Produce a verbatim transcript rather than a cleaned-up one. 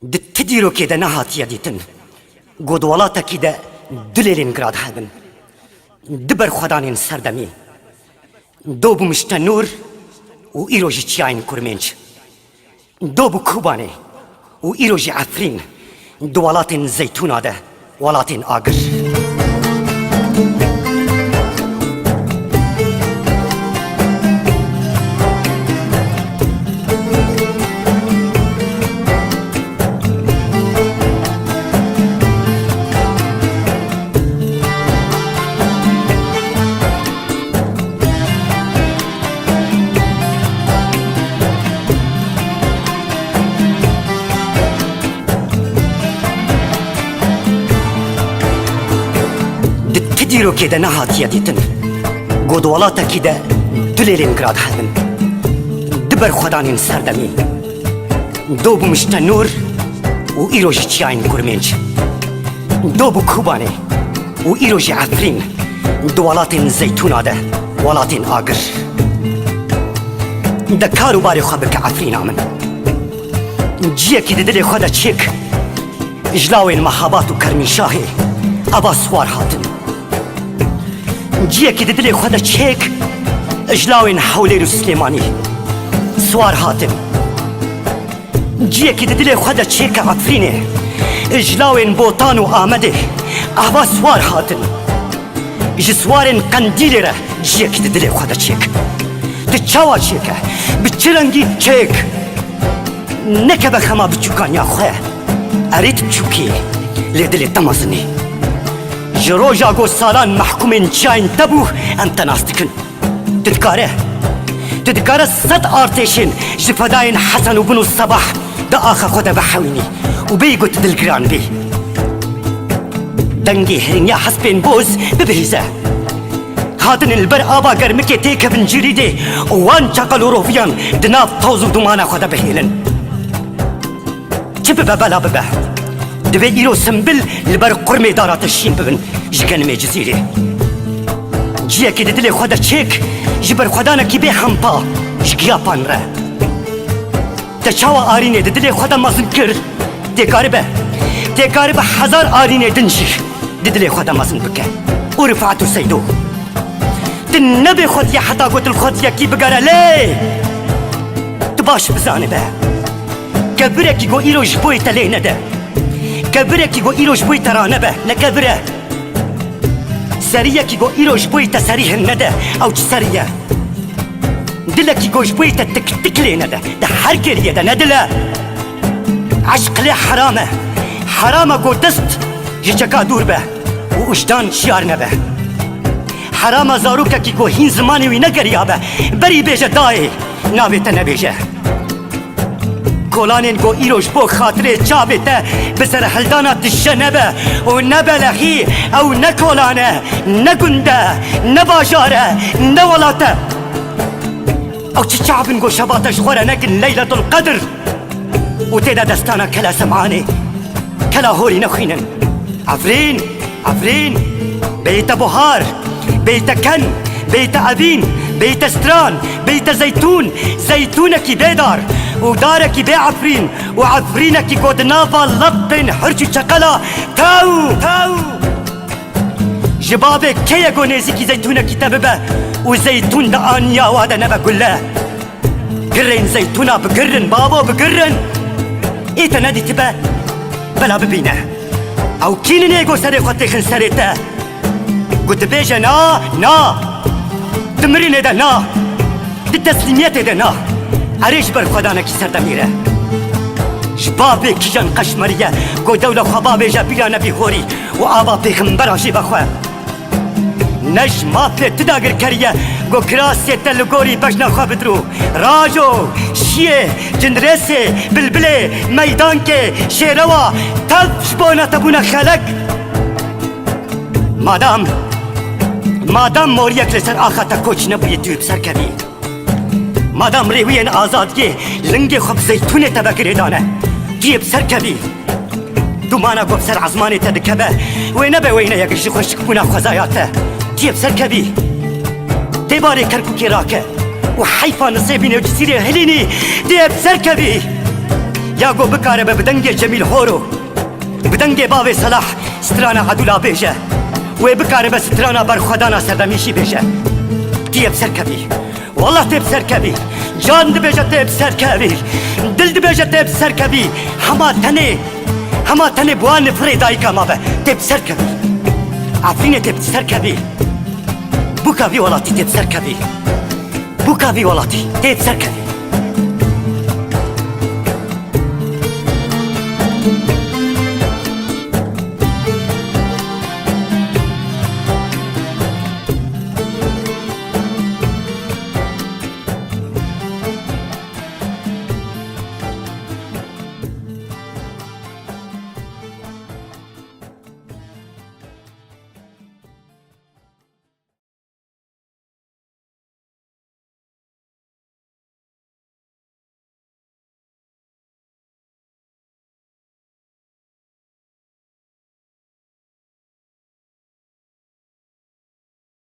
Di ti dîrokê de nehatiye dîtin ku di welatekî de du Lênîngrad hebin, du berxwedanên serdemî, do bû Miştenûr û îro jî Çiyayên Kurmênc, do bû Kobanê û îro jî Efrîn, di welatên zeytûna de, welatên agir. Di ti dîrokê de nehatiye dîtin ku di welatekî de du Lênîngrad hebin, du berxwedanên serdemî, do bû Miştenûr û îro jî Çiyayên Kurmênc, do bû Kobanê û îro jî Efrîn, di welatên zeytûna de, welatên agir. De kar û barê xwe bike Efrîna min. Ciyekî di dilê xwe de çêk ji lawên Mehabad û Kermînşahê, eva Swar hatin. Ciyekî di dilê xwe de çêk ji lawên Hewlêr û Silêmanî, Swar hatin. Ciyekî di dilê xwe de çêk e Efrînê, ji lawên Botan û Amedê, eva Swar hatin. Ji Swarên Qendîlê re ciyekî di dilê xwe de çêk. Tu çawa çêk e? Bi çi rengî çêk? Nekeve xema biçûkaniya xwe. Erê tu biçûk î, lê dilê te mezin î. Ji roja ku salan mehkûmên çiyayên te bû, em te nas dikin. Tu dikare, tu dikare sed artêşên ji fedayên Hesen û Bin û Sebah di axa xwe de vehewînî û bêyî ku tu dilgiran bî. Dengê hirîniya hespên boz bibihîze. Hatinên li ber ava Germikê têkevin Cîrîdê û wan çeqel û roviyan di nav toz û dumana xwe de bihêlin. Çi bibe bela bibe, divê îro simbil li ber qurmê dara te şîn bibin ji genimê Cizîrê. Ciyekî di dilê xwe de çêk ji berxwedanekî bê hempa ji giya pan re. Te çawa Arînê di dilê xwe de mezin kir? Tê karibe, tê karibe hezar Arînê din jî di dilê xwe de mezin bike. Û Rifat û Seydo. Tu nebê xwediye heta ku tu li xwediyekî bigere lê tu baş bizanibe. Kevirekî ku îro ji bo yê te lê nede. Kevirekî ku îro ji bo yê te ranebe. Ne kevir e. Seriyekî ku îro ji bo yê te serî hin nede. Ew çi serî ye? Dilekî ku ji bo yê te tik tik lê nede. Di her kêriyê de ne dil e. Eşq lê heram e. Heram e ku dest ji çeka dûr be û wijdan şiyar nebe. Heram e zarokekî ku hîn zimanê wî negeriyabe, berî bêje dayê, navê te nebêje. Kolanên ku îro ji bo xatirê çavê te bi serhildana dije nebe û ne belexî, ew ne kolan e, ne gund e, ne bajar e, ne welat e. Ew çi çav in ku şeva te ji xwe re nekin Leyletul Qedr û tê de destana Kela Sem'anê, Kela Horî nexwînin? Efrîn, Efrîn, bêyî te buhar, bêyî te ken, bêyî te evîn, bêyî te stran, bêyî te zeytûn, zeytûnekî bê dar û darekî bê efrîn û efrînekî ku di nava leqên hirç û çeqela tew, tew. Ji bavê kê ye ku nêzîkî zeytûnekî te bibe û zeytûn di aniya wa de nebe gule? Girên zeytûna bigirin, bavo, bigirin. Ê te nedîtibe, bela bibîne. Ew kî nin ê ku serê xwe têxin serê te? Ku dibêje na, na. Di mirînê de na. Di teslîmiyetê de na. Erê ji ber xwedanekî serdemî re. Ji bavê kîjan qeşmerî ye ku dewla xwe bavêje bîra nebî horî û ava pêxembera jî vexwe. Ne ji mafê tu dagirkerî ye ku kirasê te li gorî bejna xwe bidiro. Rajo, şiyê, cinrêsê, bilbilê, meydankê, şêrewa, tev ji bona te bûne xelek. Madam, madam moriyek li ser axa te koç nebûye tu yê bi ser kevî. Madam rêwiyên azadiyê lingê xwe bi zeytûnê te ve girêdane, tu yê bi ser kevî. Dumana ku bi ser ezmanê te dikeve, wê nebe weyneyek ji xweşikbûna xwezaya te. Tu yê bi ser kevî. Dê barê Kerkûkê rake û heyfa Nisêbînê û Cizîrê hilînî, tu yê bi ser kevî. Ya ku bikaribe bi dengê Cemîl Horo, bi dengê bavê Selah strana Edûla bêje, wê bikaribe strana berxwedana serdemî jî bêje. Tê bi ser kevî. Wallah tê bi ser kevî. Can dibêje tê bi ser kevî. Dil dibêje tê bi ser kevî. Hema tenê, hema tenê bi wan nifirê dayika mabe. Tê bi ser kevî. Efrînê tê bi ser kevî. Bûka vî welatî tê bi ser kevî. Bûka vî welatî tê bi ser kevî.